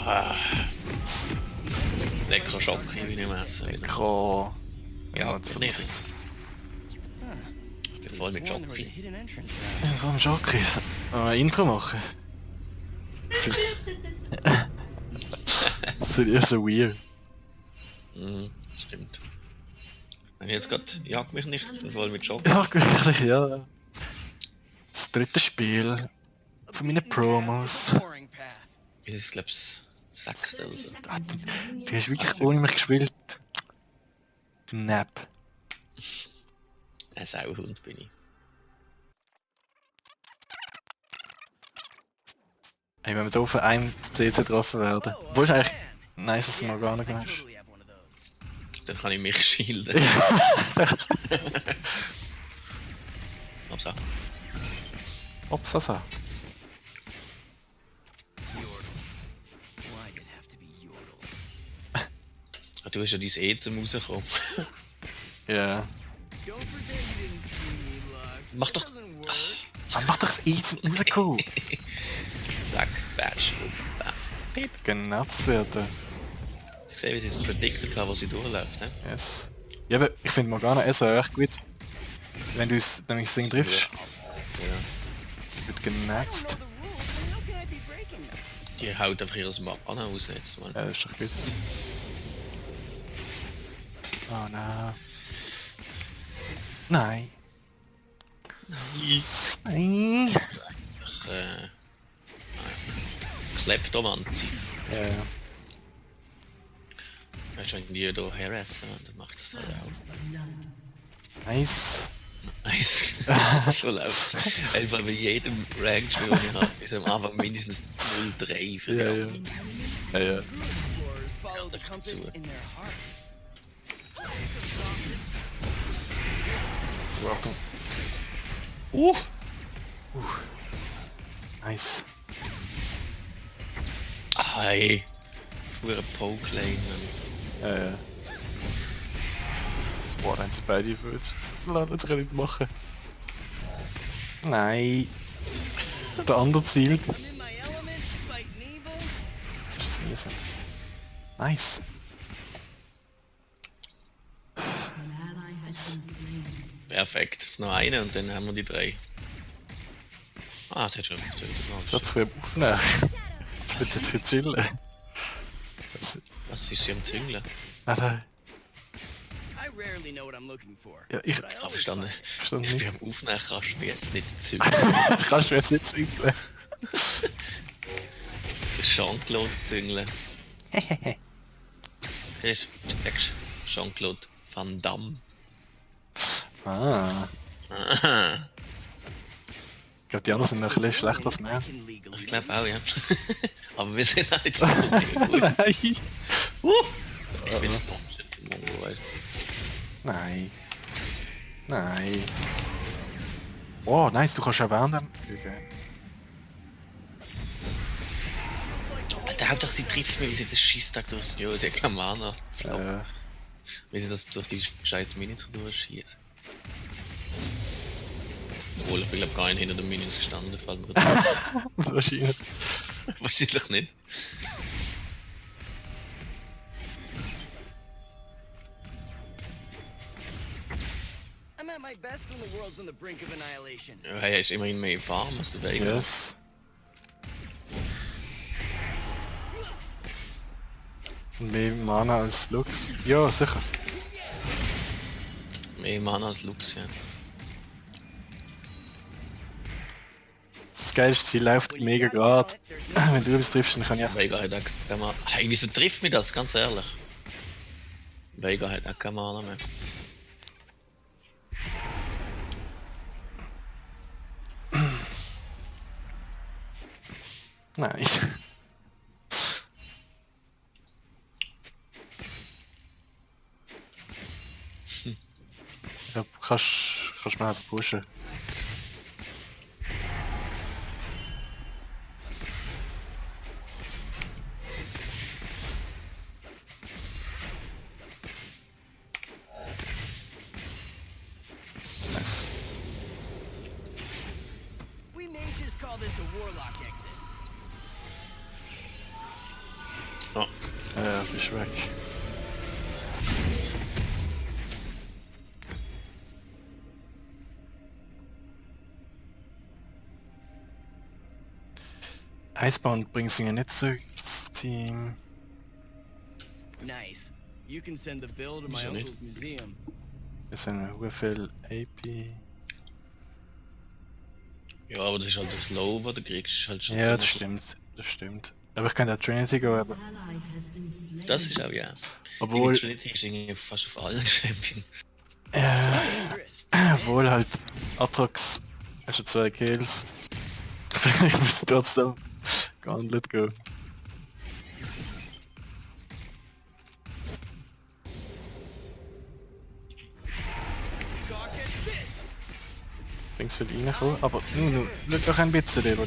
Ah, lecker Schocke, wie ich am Essen wieder. Lecker. Ja, so nicht. Ich bin voll mit Schocke. Ja, vor allem Jockey. Intro machen. Das ist ja so weird. Mhm, stimmt. Wenn ich jetzt gerade jag mich nicht, ich bin voll mit Schocke. Ja, wirklich, ja. Das dritte Spiel von meinen Promos. Das ist, glaube ich, das 6. oder so. Du hast wirklich ohne mich gespielt. Du Nap. Ein Sauhund bin ich. Ey, wenn wir hier von einem CC getroffen werden. Wo ist eigentlich nice, dass du Morgana gemacht hast? Dann kann ich mich schilden. Hauptsache. Opsasa. Ah, du hast ja dein Ethem rausgekommen. Ja. Mach doch. Man macht doch das Eis mit rausgekommen. Zack, Badge. Genutzt werden. Ich sehe, wie sie es predicted haben, wo sie durchläuft. Ne? Yes. Ja, aber ich finde Morgana echt gut. Wenn du es nämlich das Ding triffst, Ja. wird genutzt. Die haut einfach ihres Mana raus jetzt mal. Ja, das ist doch gut. Oh nein. Nein. Nein. Kleptomanzi. Ja, ja. Weißt du, wenn die hier harassen, dann macht das halt auch. Nice. Nice. So läuft es. Einfach bei jedem Rank-Spiel, das ich habe, ist am Anfang mindestens 0-3 für Ja, die ja. anderen. Ja, ja. Einfach dazu. Achtung. Nice. Ah, hey. Pure Poke-Lane. Ja, ja. Boah, dann sind beide verwünscht. Lass uns nicht machen. Nein. Der andere zielt. Das ist nie so. Nice. Perfekt. Jetzt noch eine und dann haben wir die 3. Ah, das hat schon getötet. Ich hab's ein bisschen aufnehmen. Ich will jetzt hier chillen. Was ist sie am Züngeln? Nein. Ja, ich Ich hab verstanden. verstand Ich nicht. bin am Aufnehmen, kannst du mich jetzt nicht züngeln. Das kannst du mir jetzt nicht zügeln. Das Jean-Claude züngeln. Checkst Jean-Claude Van Damme. Ah. Aha. Ich glaube, die anderen sind noch ein bisschen schlechter als wir. Ich glaube auch, ja. Aber wir sind halt so gut. Nein. Ich bin das Dummste im Mongo, weißt Nein. Nein. Oh, nice, du kannst auch während dem... Okay. du. Der Hauptsache, sie trifft mich, wie sie das Schießtag durch... Jo, sie hat kein Mana. Wie sie das durch die scheiß Minis durchschießen. Obwohl, ich bin glaube gar nicht hinter den Minions gestanden, fällt mir gerade Wahrscheinlich. wahrscheinlich nicht. Ja, er ist immerhin mehr Farm als der Veigar. Yes. Mehr Mana als Lux. Ja, sicher. Mehr Mana als Lux, ja. Das geilste Ziel läuft mega gerade. Wenn du etwas triffst, dann kann ich einfach... Veigar hat auch kein Mana. Hey, wieso trifft mich das, ganz ehrlich? Veigar hat auch kein Mana mehr. Nein. Ja, kannst mir einfach pushen. Nice. Bist weg. Icebound bringt sie nicht zurück ins Team. Nice. You can send the bill to my Wieso nicht? uncle's museum. Wir sind wie viel AP. Ja, aber das ist halt das Low, was du kriegst. Ist halt schon Ja, das ziemlich- stimmt. Das stimmt. Aber ich kann da Trinity gehen, aber. Das ist auch ja. Obwohl, Trinity ist irgendwie fast auf allen Champions. Dangerous. obwohl halt Atrox hast du 2 Kills. Vielleicht muss ich trotzdem Gauntlet gehen. Gawk at this. Links will reinkommen, aber schau doch ein bisschen lieber.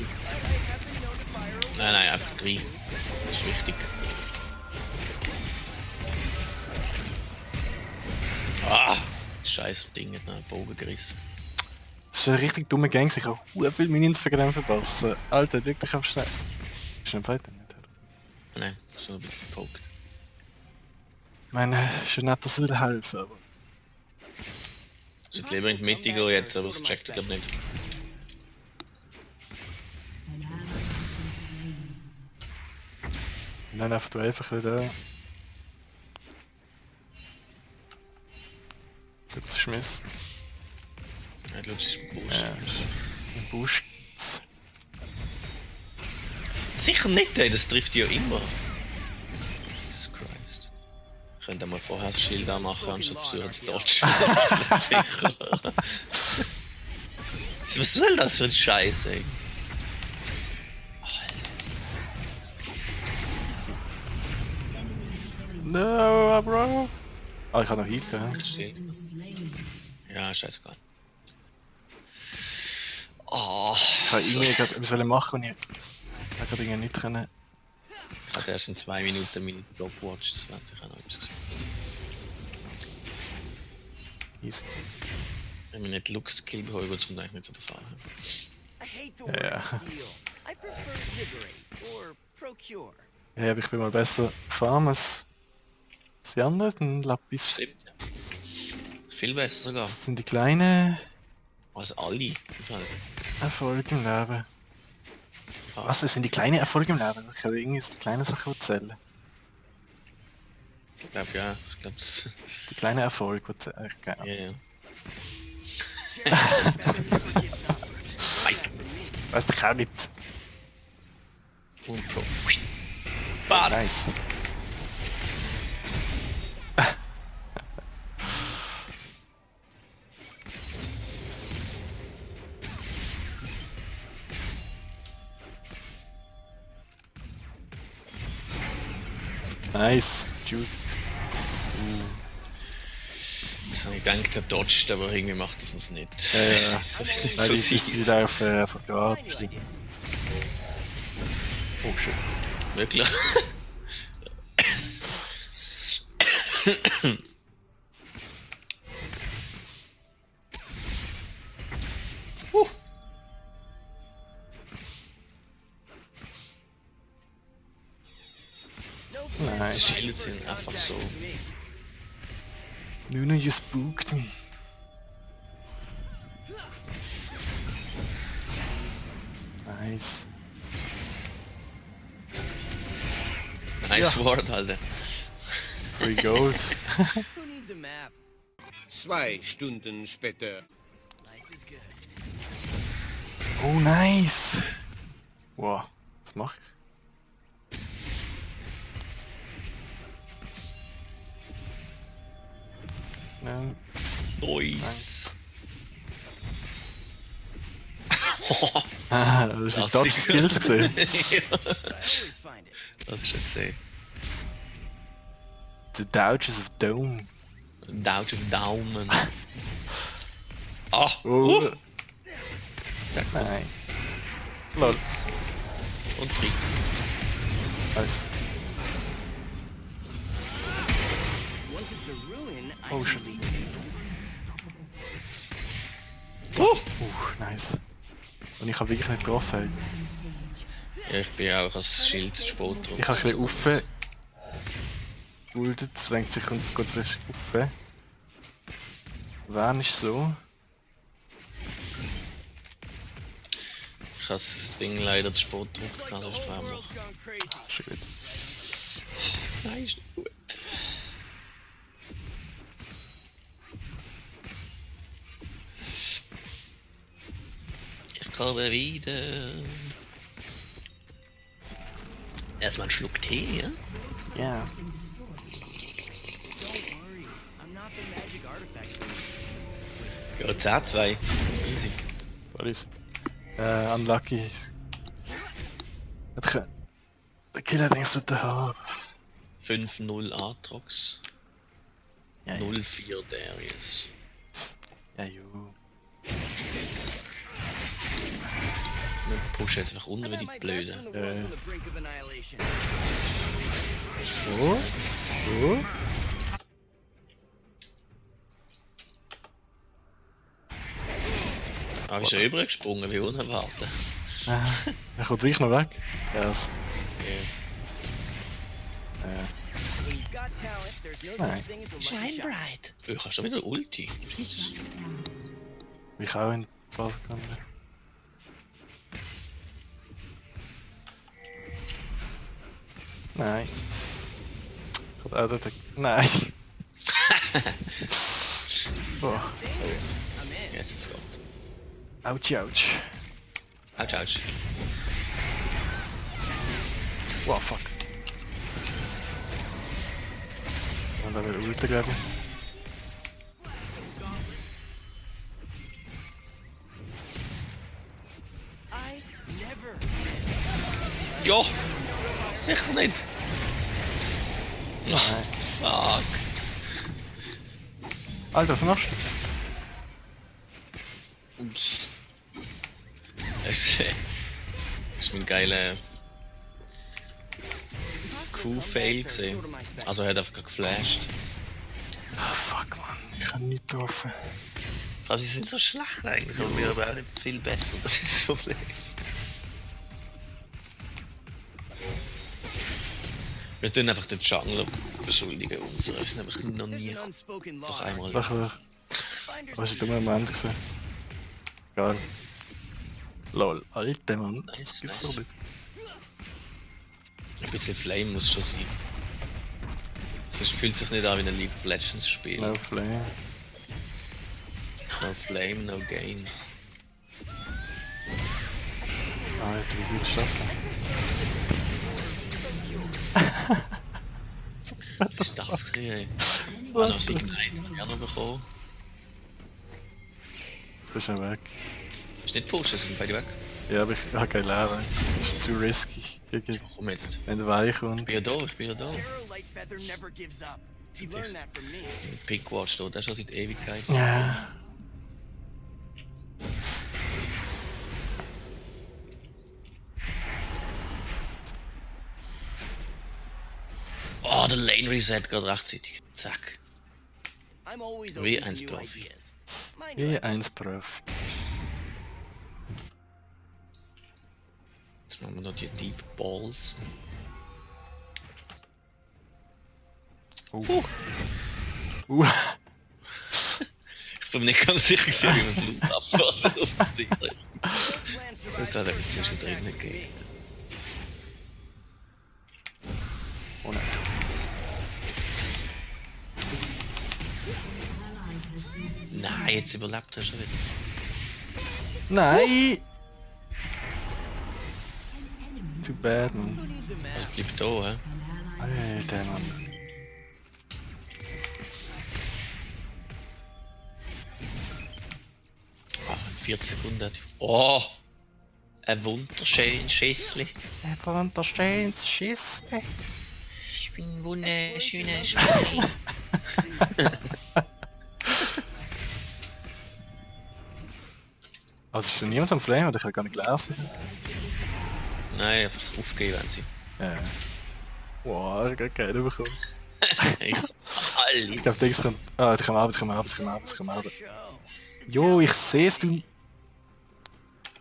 Nein, einfach 3. Das ist wichtig. Ah! Scheiß Ding hat noch einen Bogen gerissen. Das ist ein richtig dummer Gang, ich habe viele Minions verpassen. Alter, wirklich auf schnell. Ist ein Fighter nicht, oder? Nein, so ein bisschen gepoked. Ich meine, schon nett, dass wir helfen, aber. Ich sollte lieber in die Mitte gehen jetzt, aber das checkt er glaub nicht. Und dann einfach einfach ein bisschen da. Gut schmissen. Ja, ich glaube, es ist ein Busch. Ja, ein Busch gibt's. Sicher nicht, ey, das trifft ja immer. Jesus Christ. Ich könnte mal vorher das Schild anmachen, anstatt versuchen zu dodgen. Sicher. Was soll das für ein Scheiß, ey? No, bro! Ah, ich habe noch Heal, ja. Schild. Ja, scheißegal. Oh, Ich habe irgendwie gerade etwas machen und ich habe gerade irgendwie nicht können. ich hatte erst in 2 Minuten meine Stopwatch, das wäre natürlich auch noch etwas gewesen. Easy. Wenn wir nicht Lux-Kill bekommen, würde es eigentlich nicht so der Fall haben. I hate the word Yeah. steal. I prefer liberate or procure. Ja, aber ich will mal besser farmen als die anderen. Den Lapis. Stimmt, ja. Viel besser sogar. Das sind die kleinen Also alle. Erfolge im Leben. Was, das sind die kleinen Erfolge im Leben? Ich habe irgendwie die kleinen Sachen zählen. Ich glaube, ja. Ich glaube, das. Die kleinen Erfolge, die zählen. Genau. Ja, ja. Weiß ich auch nicht. Und Pro. Bad! Nice. Nice. Jude. Das habe ich gedacht, er dodgt, aber irgendwie macht das uns nicht. Ja. Das ist nicht Weil so die sind sicher. auf Verrat. Oh shit. Wirklich? Die Nice. Schilder sind einfach so. Nuno, you spooked me. Nice. Nice Word, Alter. Free gold. Who needs a map? 2 Stunden später. Life is good. Oh, nice. Wow. Was mach ich? Nein. Nice. Ah, das sind Dodge Skills gesehen. Ja, I always find it. das ist schon gesehen. The Dodges of Dome. Daumen auf Daumen. Ah! Oh. Zack, Nein. Lol. und 3. Nice. Once it's a ruin, I Oh, shit. can leave. Nice. Und ich habe wirklich nicht getroffen. Ja, ich bin auch als Schild zu spät drauf. Ich habe ein bisschen Ultet, denkt sich und geht frisch rauf. Wann ist so? Ich habe das Ding leider zu spät gedrückt, kann sonst wärmer. World's gone crazy. Schon gut. Nein, ist nicht gut. Ich komme wieder. Erstmal einen Schluck Tee, ja? Ja. Don't worry. I'm not the magic artifact. Ja, 10-2. Easy. Was ist? Unlucky. Der Killer denkt so haben. 5-0 Atrox. Ja, ja. 0-4 Darius. Ja, jo. Wir pushen jetzt einfach I unten wie bet die my best Blöden. when the world's on the brink of annihilation. Oh. Oh. Ah, ist er rübergesprungen, wie unerwartet. Er kommt wirklich noch weg. Yes. When you've got talent, there's no Nein. such thing as a lucky shot. Bright. Oh, kannst du wieder Ulti? Jesus. Ich auch in die Phase gegangen. Nein. Kommt auch dort. Nein. Oh. I'm in. Jetzt ist es gut. Ouch, ouch. Autsch, autsch. Wow, fuck. Und da wird Ulti, glaube ich. I never. Ja! Sicher nicht! Nein. Fuck! Alter, was machst du? Das ist mein geiler Q-Fail gesehen. Also er hat einfach geflasht. Ah, fuck, man. Ich hab nicht getroffen. Aber sie sind so schlecht eigentlich, aber wir aber auch nicht viel besser. Das ist das Problem. Wir tun einfach den Jungle beschuldigen unserer. Wir sind einfach noch There's nie an unspoken doch law. einmal. Nachher. Finders Was ist der Moment gewesen? Geil. Lol, Alter, Mann. Nice, Das gibt's nice. doch nicht. Ein bisschen Flame muss schon sein. Sonst fühlt es sich nicht an wie ein League of Legends Spiel. No flame. No Flame, no Gains. Ah, jetzt wie gut ist das denn? Was ist das gesehen, ey? Ich habe noch so Ignite bekommen. Du bist ja weg. Ist nicht pushen, sind beide weg. Ja, aber ich habe kein Leben. Das ist zu risky. Gegen, Komm jetzt. wenn der weich Ich kommt. bin ja da, ich bin ja da. Sarah Lightfeather never gives up. She learned that from me. Pickwatch steht auch schon seit Ewigkeiten. Ja. Oh, der Lane Reset gerade rechtzeitig. Zack. I'm always Wie open eins to new Profi. ideas. Mind you, Wie 1 Prof. Jetzt machen wir noch die Deep Balls. Ich bin mir nicht ganz sicher, gewesen, wie man Blut abfährt auf das Ding. plans Jetzt hat er etwas zwischendrin gegeben. Oh nein. Nein, jetzt überlebt er schon wieder. Nein! Too bad, man. Er bleibt da, hä? Alter, Mann. Ah, 40 Sekunden. Oh! Ein wunderschönes Schissli. Er wunderschön zu schießen. Ich bin ein wunderschöner Schwein. Also ist da niemand am Flame oder ich habe gar nicht gelesen? Nein, einfach aufgeben, wenn sie. Ja. Wow, ich habe keinen bekommen. Ich alle. Ich glaube, Dings kommt. Ah, die kommen ab, die kommen ab, die kommen ab, die kommen ab. show. Jo, ich seh's, du.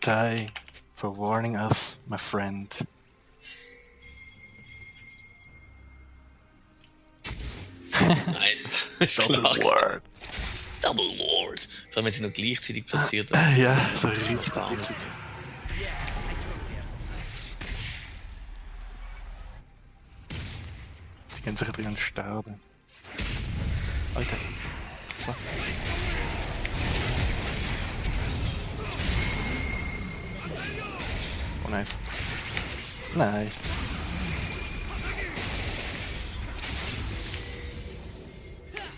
Die for warning us, my friend. Nice. Double Klar. Ward. Double Ward. Vor allem, wenn sie noch gleichzeitig platziert werden. Ja, so richtig. Verdammt. richtig. Die gehen sicher drin sterben. Alter. Fuck. Oh, nice. Nein.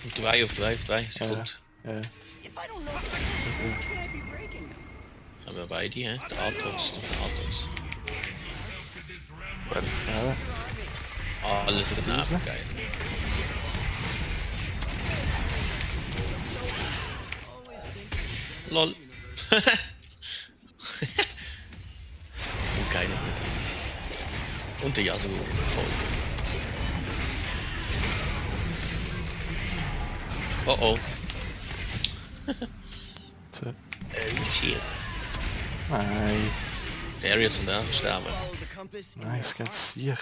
Auf 3, sie Ja, kommt. ja. If I don't know something, can I be breaking them? Haben wir beide, hä? Der Athos und der Athos. Das, ja. Alles daneben, Böse. geil. LOL. Und keine mit ihm. Und der Yasuo voll. Oh oh. So. Shit. Nein. Darius und er sterben. Follow the compass. Nice, ganz sicher.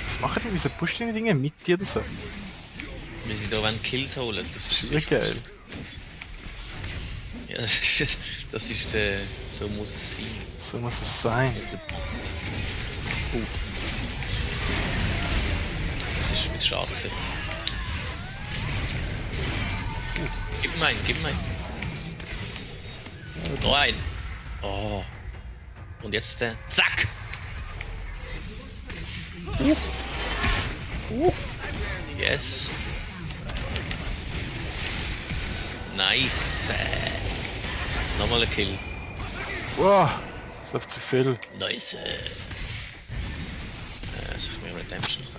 Was machen die? Wieso pushen die Dinge mit dir oder so? Wir sind da wenn Kills holen. Das ist wirklich geil. Ja, das ist der. So muss es sein. So muss es sein. Das ist ein bisschen schade gewesen. Gib ihm einen, gib ihm einen. Noch einen. Oh. Und jetzt der. Zack! Yes. Nice. Nochmal ein Kill. Wow, das läuft zu viel. Nice. Soll ich mir Redemption kaufen?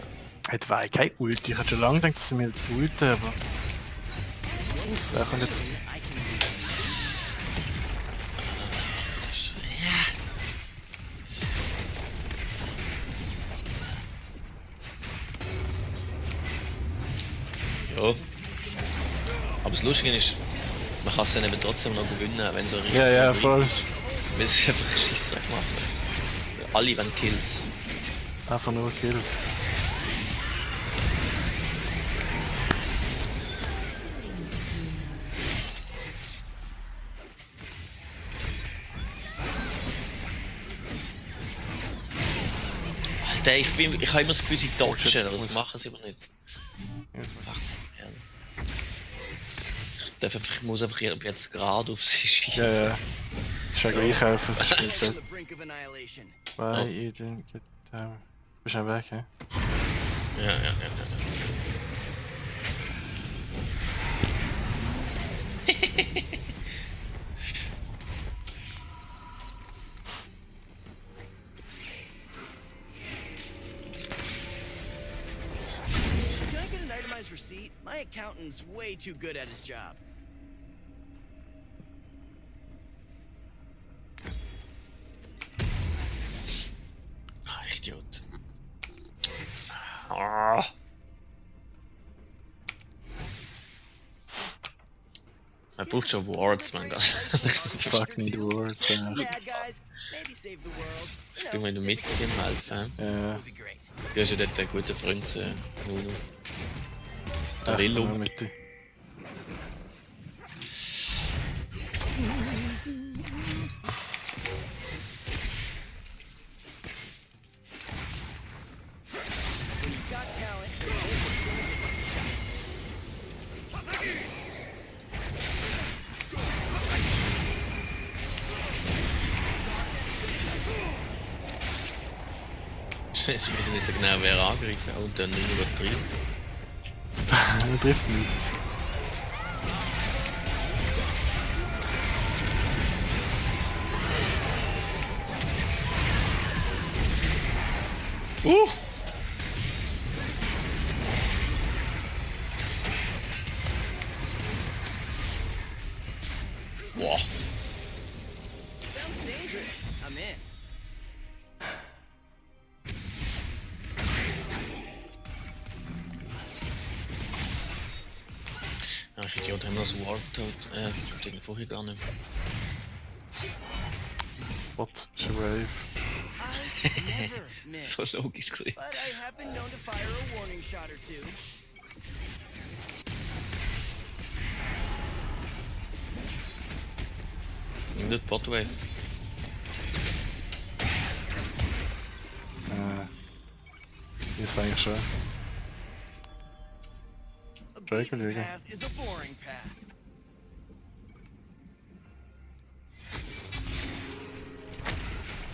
Hat war kein Ulti. Ich hatte schon lange gedacht, dass sie mir die Ulti, aber. Da kommt jetzt. Ja. Aber das Lustige ist, man kann es dann eben trotzdem noch gewinnen, wenn so richtig. Ja, ja, voll. Weil es einfach Scheissdreck macht. Alle wollen Kills. Einfach nur Kills. Alter, ich habe immer das Gefühl, sie dodgen, shit, aber das muss- machen sie aber nicht. Ja. Fuck, hell. Ich muss einfach jetzt gerade auf sie schießen. Ja, ja. Das ist ja gleich kaufen, es ist nicht On so. the brink of annihilation. Why you didn't get down. Bist du weg, hä? Ja. Can I get an itemized receipt? My accountant's way too good at his job. Ah, Idiot. Ah. Er braucht schon Wards, mein Gott. Fuck need words. Bad guys, maybe save the world. Ich bin mal in der Mitte im helfen. Ja. Would be great. Du hast ja dort einen guten Freund, Nuno. Der Ach, Willow. nur mit dir. When you've got talent, Sie wissen nicht so genau, wer angreifen und dann Nuno drin. Er trifft nicht. Boah. sounds dangerous. I'm in. Ja, ich Idiot, haben wir das Warp tot? Den vorher gar nicht. What? Ist ein Wave. Never miss. So logisch gesehen. But I have been known to fire a warning shot or two. Nimm das Botwave. Ist eigentlich schon. A Drake beaten will you go? path is a boring path.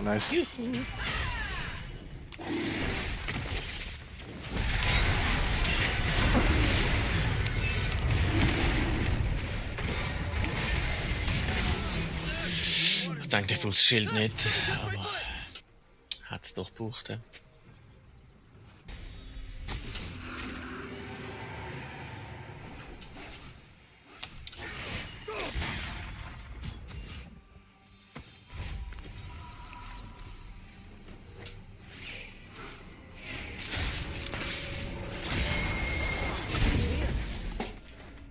Nice. Ich denke, ich brauche das Schild nicht, aber hat es doch gebraucht. Ja.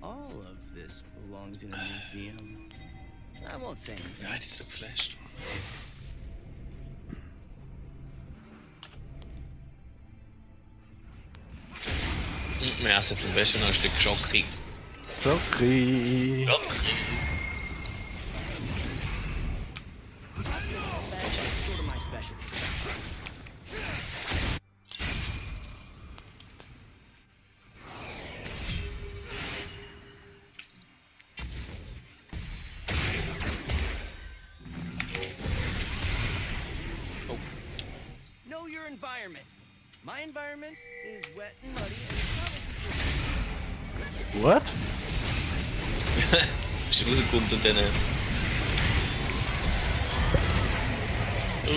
All of this belongs in a museum. I won't say anything. Ja, die ist so geflasht. Wir essen jetzt am besten noch ein Stück Schoki. Sorry. That's sort of my specialty. Know your environment. My environment is wet and muddy and probably What? Bist du rausgekommen und dann.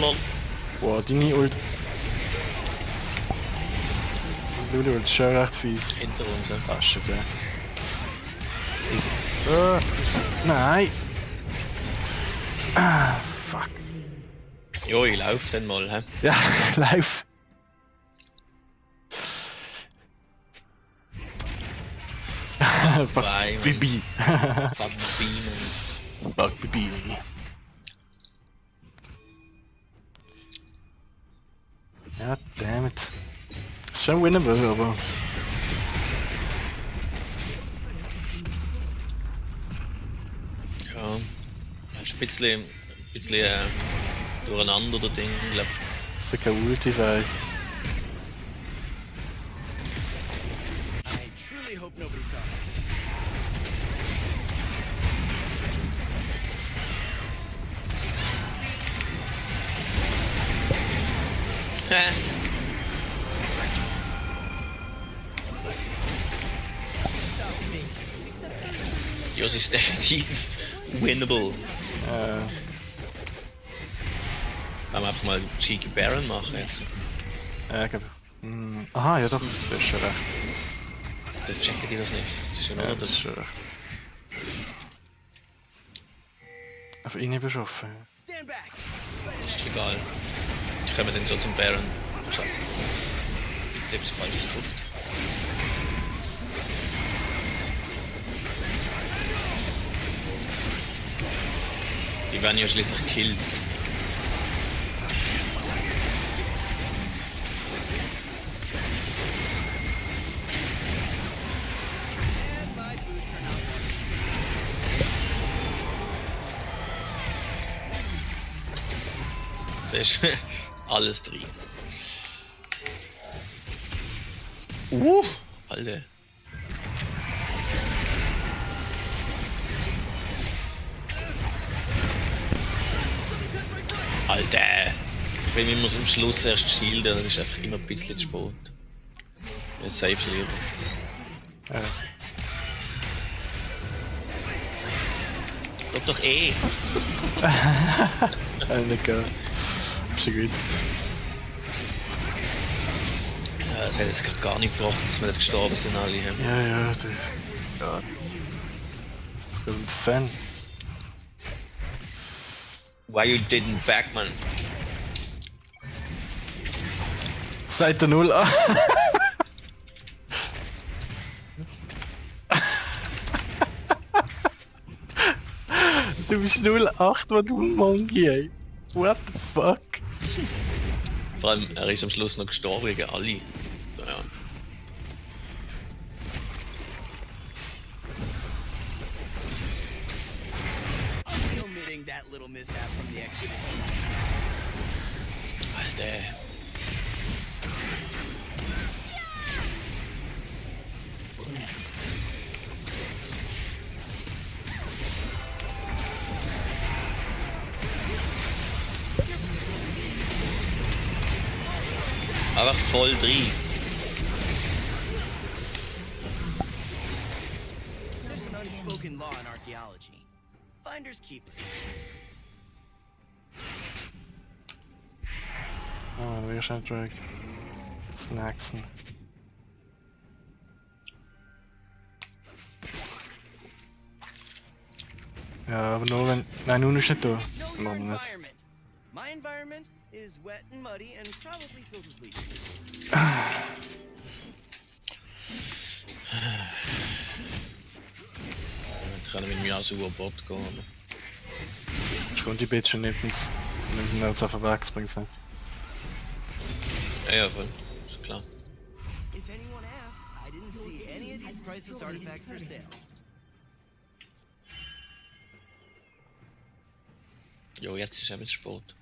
Lol. Wow, deine Ult. Deine Ult ist schon recht fies. Hinter uns. Ja. Ah, shit, ja. Easy. Nein! Ah, fuck. Jo, ich lauf dann mal. He? Ja, live. Fuck, Bye, Bibi. Fuck Beam. Fuck, Bibi. Ja, damn it. Ist schon winnable, aber... Ja. Ist ein bisschen durcheinander, der Ding, glaub. Das ist kein Ulti, weil... I truly hope nobody saw that. Hä? Ja, es ist definitiv winnable. Wenn wir einfach mal Cheeky Baron machen jetzt. Ich glaub... Aha, ja doch, das ist schon recht. Das checken die das nicht. Das ist ja Ja, nur das das. ist schon recht. Auf ihn beschossen. Stand back. Das ist egal. Ich komme dann so zum Baron. So. Jetzt etwas Falsches gedrückt. Die werden ja schließlich Kills. And my boots are not Da ist alles drin. Alter. Alter! Ich will immer am Schluss erst shielden, das ist einfach immer ein bisschen zu spät. Ja, safe lieber. Ja. Doch eh! Nicht geil. Ist schon gut. Ja, das hat jetzt gerade gar nicht gebracht, dass wir nicht gestorben sind alle. Ja. Ja, du... Ja. Ich bin ein Fan. Why you didn't back, man? Seite 0 an. Du bist 08, was du Monkey, ey. What the fuck? Vor allem, er ist am Schluss noch gestorben gegen alle. So, ja. Omitting that little mishap from the expedition. Alter. Einfach voll drin. There's an unspoken law in archaeology. Finders keepers. Ah, weer zijn drag. Snacksen. Ja, aber nur wenn... Nein, nun ist nicht da. Know your Noch nicht. environment. My environment is wet and muddy and probably filled with leeches. Jetzt können wir mit mir auch so über Bord gehen. Aber Ich konnte die Bitch nicht ins... Nicht mehr zu verwechseln bringen. ja, voll. Ist klar. If anyone asks, I didn't see any of these priceless artifacts for sale. Jo, jetzt ist eben Sport.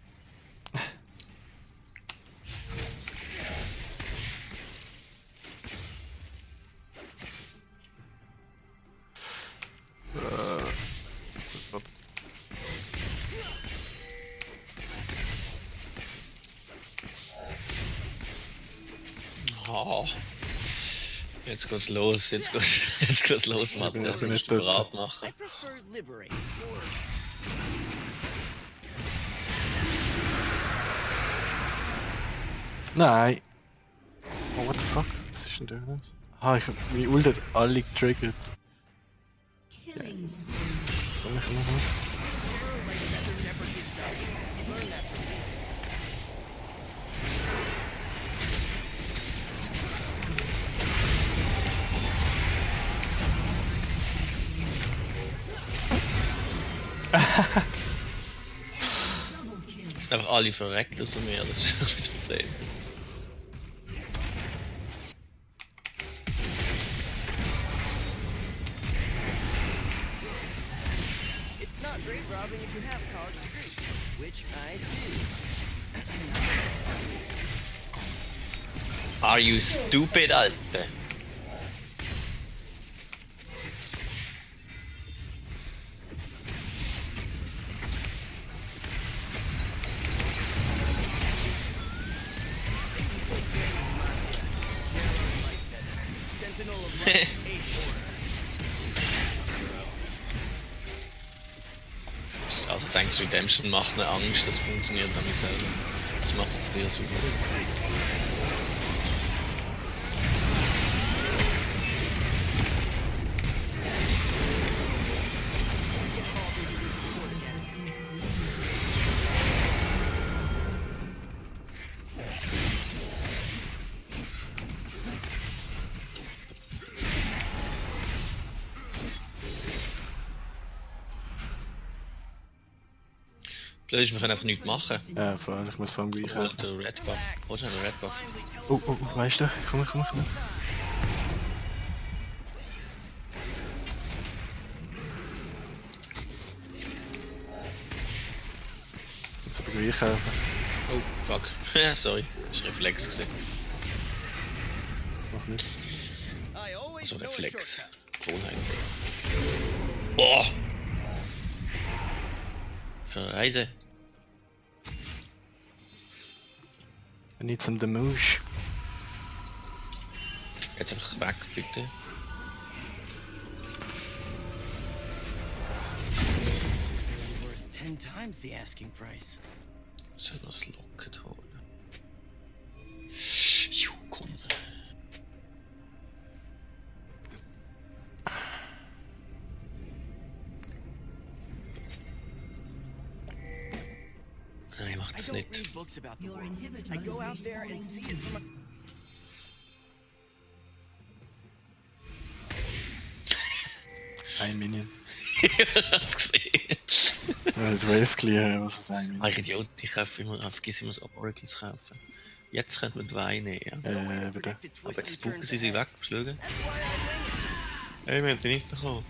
Oh. Jetzt geht's los, jetzt geht's los, Mathe. bin Jetzt nicht musst du dort. bereit machen. I prefer liberate or Nein! Oh, what the fuck? Was ist denn da los? Ah, ich hab... Meine Ult hat alle getriggert. Killing spree. Komm. Es sind einfach alle verreckt aus mir, das ist das Problem. it's not grave robbing if you have a college degree, which I do. Are you stupid, Alter? Sentinel of Light, Also denkst Redemption macht eine Angst, das funktioniert bei mir selber. Das macht jetzt dir super. Blöd ist, wir können einfach nichts machen. Ja, voll, ich muss vor allem gleich Obwohl helfen. der Red Buff. Wo ist denn der Red Buff? Oh, weißt du? Komm. Ich muss aber gleich helfen. Oh, fuck. Sorry, das war Reflex. Gewesen. Noch nicht. I always Also know a Reflex. shortcut. Gewohnheit. Oh! Verreise. I need some Damouche. Jetzt einfach weg, bitte. Worth 10 times the asking price. Soll noch das Locket holen? Juh, komm. Nein, mach I das don't nicht. read books about the Your world. inhibitor I go is out there and respawning see it from a... Ein Minion. Hast gesehen? Das Wave Clear, was ist ein Minion? Ah, ich Idiot, ich kaufe immer, vergiss immer das Oracles kaufen. Jetzt könnte man weinen, ja. Bitte. Aber jetzt spucken sie sich weg, schlagen. Hey, wir haben die nicht bekommen.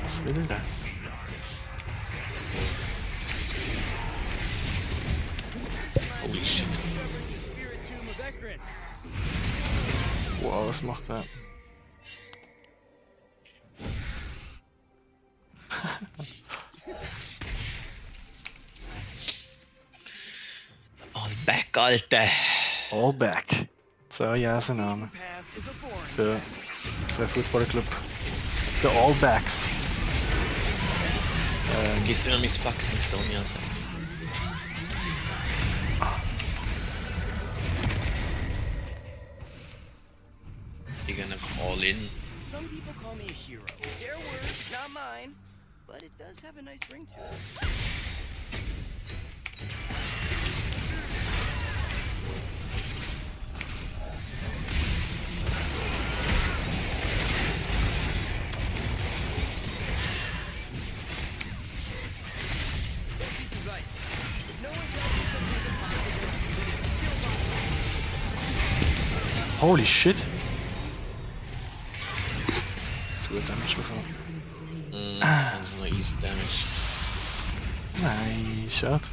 Was will der? Holy shit. Spirit Tomb of Ekron. Wow, was macht der? All back, Alter! All back. So, ja, sein Name. Path is a boring. Für einen Footballclub. The All Backs. Gehst du mir mein fucking Sonja sagen? Ich gehe einfach all in. Some people call me a hero. Their words, not mine. But it does have a nice ring to it. Piece of advice. If no one tells you something is impossible, then it's still possible. Holy shit! Zu gut Damage bekommen. Und so noch easy damage. Nein, schade.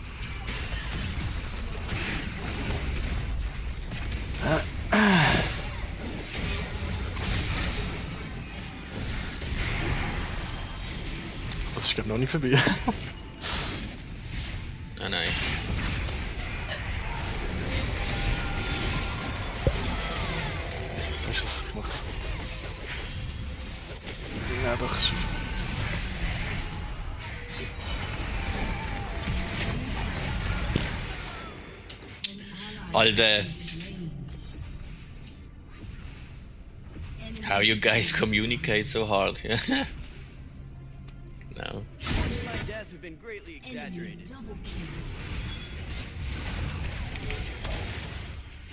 Das ist glaube noch nicht vorbei. Ah nein. Ist es? Ich mach's. Ja, doch, ist es. Alter. How you guys communicate so hard, yeah? No. My death have been greatly Enemy exaggerated. double kill.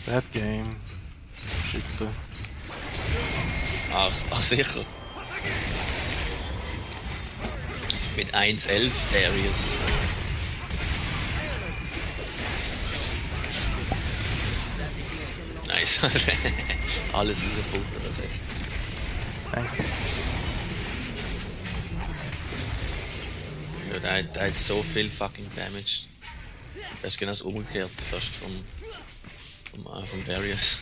Bad game. Shit. Ach sicher. Mit 1,11 Darius. Nice. Alles rausgefuttert, das echt. Danke. Ja, der hat so viel fucking Damage. Das ist genau das Umgekehrte fast vom Darius.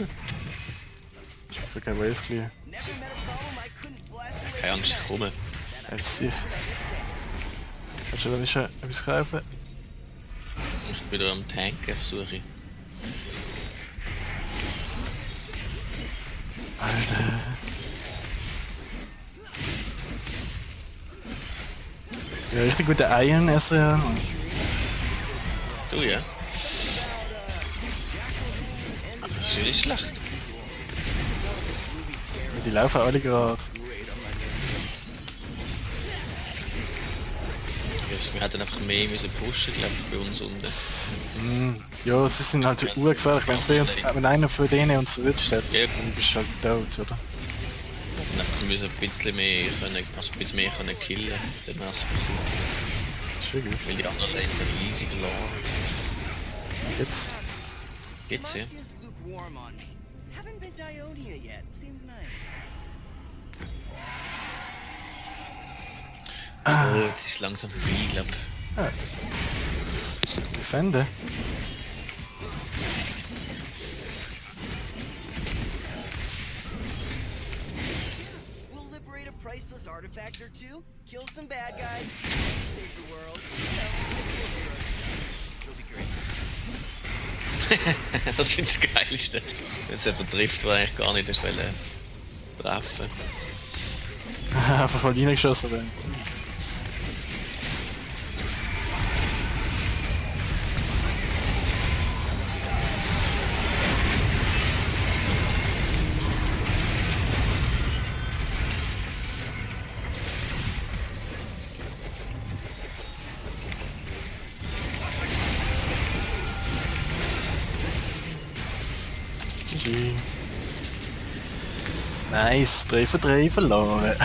Ich hab kein Wave clear. Never met a problem I couldn't blast away. Keine Angst, ich komme. Er ist sicher. Kannst du da etwas kaufen? Ich bin da am Tanken, versuche ich. Alter. Ja, richtig gute Iron essen. Du ja. Das ist nicht schlecht. Die laufen alle gerade. Wir hätten einfach mehr müssen pushen, glaube ich, bei uns unten. Ja, sie sind halt urgefährlich. Wenn einer von denen uns verwünscht hat, Ja. dann bist du halt tot, oder? Wir hätten einfach müssen ein bisschen mehr können, also ein bisschen mehr können killen, dann wär's Das ist wirklich. weil die anderen Lanes sind easy verloren. Jetzt. Geht's ja? Marcia's lukewarm on me. Haven't been to Ionia yet. Seems nice. Oh, es ist langsam vorbei, glaube ich. Defende. We'll liberate a priceless artifact or two, kill some bad guys, save the world. You know, it'll be great. Das finde ich das Geilste. Wenn es jemand trifft, der eigentlich gar nicht wollte treffen. Einfach mal reingeschossen werden. GG. Nice, 3 von 3 verloren.